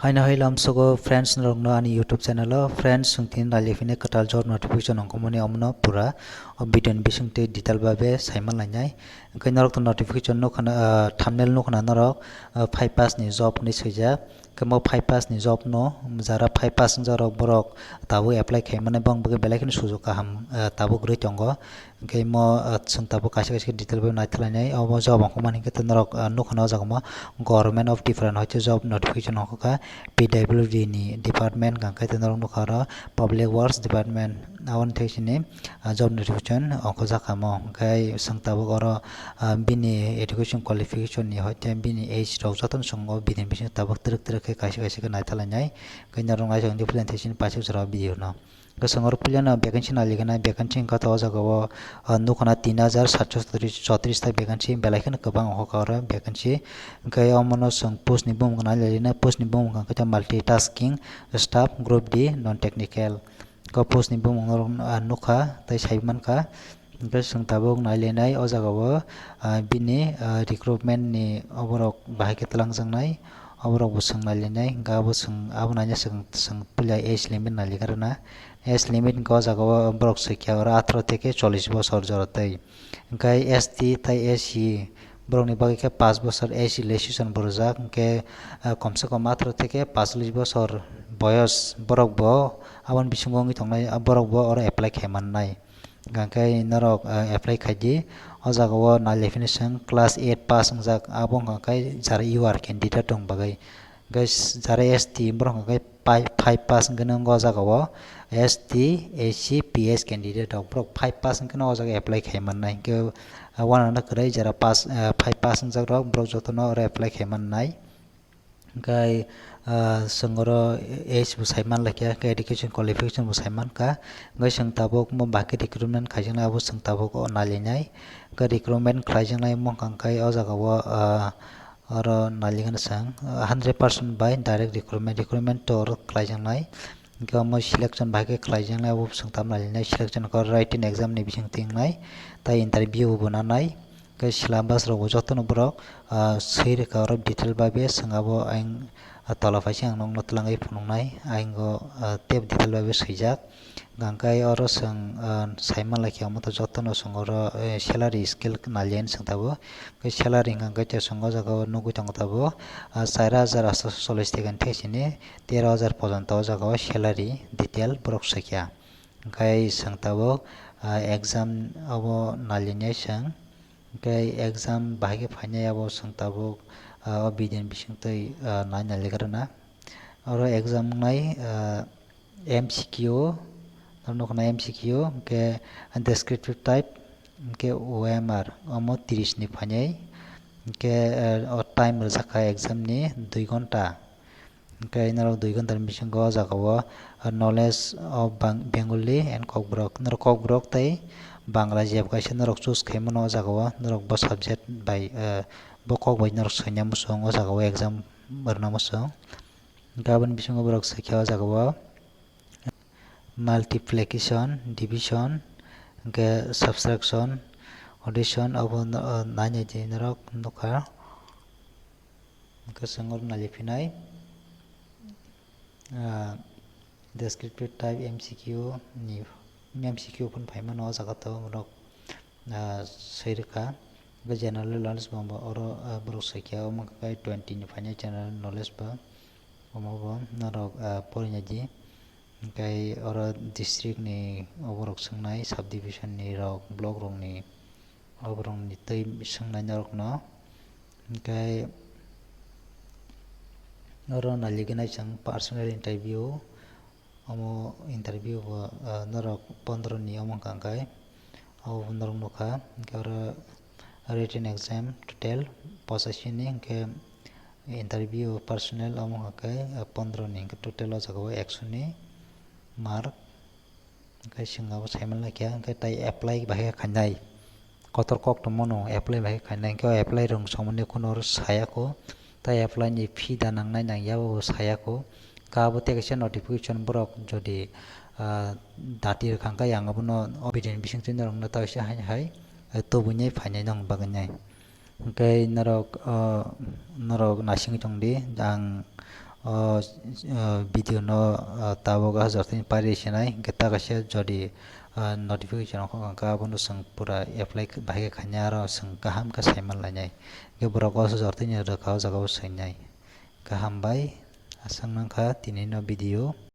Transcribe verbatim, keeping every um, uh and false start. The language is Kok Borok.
Aino hai lamsogo friends norokno ani YouTube channel o. Friends, chwng tini nai liphine kwtal job notification ongkhormani omono pura o video ni bisingtwi detail babe saiman lainai. Hwnkhe norok to notification nukha na, ah, thumbnail nukha na norok, ah, five pass ni job hinwi swijak. Hwnkhe mo five pass ni job no jara five pass wngjak rok borok tabuk apply khaimani bong bagwi belai kheno sujuk kaham, ah, tabuk rwi tongo. Hwnkhe mo, ah, chwng tabuk kaisa kaisa detail bai naithalainai. Omo job ongkhormani hwnkhe norok, ah, nukha na o jaga mo Government of Tripura ni hoite job notification ongkha kha P W D ni department hwnkhe norok nukha oro Public Works Department. Aboni thai sini, ah, job notification ongkhorjak kha mo. Hwnkhe chwng tabuk oro, ah, bini education qualification ni hoite bini age rok jotono chwng o bini bising tabuk twrwk twrwk khe kaisa kaisa khe naithalainai. Hwnkhe norok naising di phuleni thai sini paisa jora video no. Hwnkhe chwng oro puilano vacancy nai liganai, vacancy wngkha to o jaga o, ah, nukha na tin hajar satso chotris ta vacancy, belai kheno kwbang ongkha oro vacancy. Hwnkhe omono chwng post ni bumung nai liganai, post ni bumung hwnkha khe multitasking staff group D non technical. O post ni bumung norok, ah, nukha tei sai mankha. Hwnkhe chwng tabuk nai liganai o jaga o, ah, bini, ah, recruitment ni oborok bahai khe twlangjaknai. Oborok bo chwng nai liganai, hwnkhe abo chwng, abo naina chwng, chwng puila age limit nai liga rwna. Age limit hwnkhe o jaga o borok swikha oro atharo theke chollish bosor jora twi. Hwnkhe S T tei S C borokni bagwi khe pash bosor age relaxation bo rwjak, hwnkhe, ah, komse kom atharo theke pash chollish bosor boyos borok bo aboni bisingo wngwi tongnai, ah, borok bo oro apply khai mannai. Hwnkhe norok, ah, apply khai di. O jaga o nai liphini chwng class eight pass wngjak, abo wngkha khe jara U R candidate rok bagwi. Hwnkhe jara S T borok hwnkha khe pai-, five pass hwnkhe nw o jaga o S T, S C, P S candidate rok borok five pass hwnkhe nw o jaga apply khai mannai. Hwnkhe, ah, uanana kwrwi jara pass, ah, five pass wngjak rok borok jotono oro apply khai mannai. Hwnkhe, ah, chwng oro age bo sai manlai kha, hwnkhe education qualification bo sai mankha. Hwnkhe chwng tabuk mo bahai khe recruitment khaijaknai, abo chwng tabuk o nai lignai. Hwnkhe recruitment khlaijaknai wngkha khe o jaga o, ah, oro nai ligana chwng, ah, hundred percent by direct recruitment, recruitment to oro khlaijaknai. Hwnkhe omo selection bahai khe khlaijaknai, abo chwng tabuk nai lignai. Selection khe written exam ni bising twi wngnai, tei interview bo nanai. Khe syllabus rok bo jotono borok, ah, swi rwkha oro detail bai be chwng abo ayang, ah, tola phaisa ang nokno twlangwi phunuknai ayang o, ah, tei detail bai be swijak. Hwnkhe oro chwng, ah, sai manlai khe omo to jotono chwng oro, eh, salary scale nai liya hinwi chwng tabuk. Khe salary hwnkhe to chwng o jaga o nugwi tongo tabuk, ah, char hajar aatso chollish theke thesini tero hajar porjonto o jaga o salary detail borok swikha. Hwnkhe chwng tabuk, ah, exam obo nai liya hinwi chwng. Hwnkhe exam bahai khe phainai abo chwng tabuk, ah, o video ni bisingtwi, ah, nai nai ligra na. Oro exam wngnai, ah, M C Q, oro nukho na M C Q, hwnkhe descriptive type, hwnkhe O M R, omo tris ni phainai, hwnkhe, ah, o time rwjak kha exam ni dui ghonta. Hwnkhe norok dui ghonta ni bisingo o jaga o, ah, knowledge of Bang-, Bengali and Kokborok. Norok Kokborok tei Bangla jeb kaisa norok choose khai mano o jaga o. Norok bo subject bai, ah, bo kok bai norok soina muchung o jaga o exam rwna muchung. Hwnkhe aboni bisingo borok swikha o jaga o multiplication, division, hwnkhe subtraction, addition, abo no, ah, nai nai di norok nukha. Hwnkhe chwng oro nai phinai, ah, descriptive type M C Q ni, M C Q phano phai mano o jaga to borok, ah, swi rwkha. Hwnkhe general knowledge bo oro, ah, borok swikha, omo khe twenty ni phainai general knowledge bo, omo bo norok, ah, porina di. Hwnkhe oro district ni oborok swngnai, subdivision ni rok, block rok ni oborok ni twi swngnai norok no. Hwnkhe oro nai liginai chwng personal interview, omo interview bo, ah, norok pondro ni omo wngkha khe, obo norok nukha. Hwnkhe oro written exam total pochashi ni, hwnkhe interview personal omo hwnkha khe, ah, pondro ni, hwnkhe total o jaga o ekso ni mark. Hwnkhe chwng abo sai manlai khe, hwnkhe tai apply bahai khe khainai. Kotor kok tongmano apply bahai khe khainai, hwnkhe o apply rwng songmani khuno oro saya kho. Tai apply ni fee da nangnai nangya bo saya kho. Khe abo tei kaisa notification borok jodi, ah, dati rwkha hwnkhe ang abono o video ni bisingtwi norokno ta kaisa hai hai, eh, tubunai phainai nokni bagwi nai. Hwnkhe norok, ah, norok naisingwi tongdi, ang o, o video no, o, tabuk o hajar tini pari sinai, hwnkhe ta kaisa jodi, o, notification rok wngkha, abono chwng pura apply kh-, bahai khe khaina, aro chwng kaham khe saiman lainai. Hwnkhe borok o hajar tini rwkha, o jaga o swinai. Kaham bai, aswk nangkha tini no video.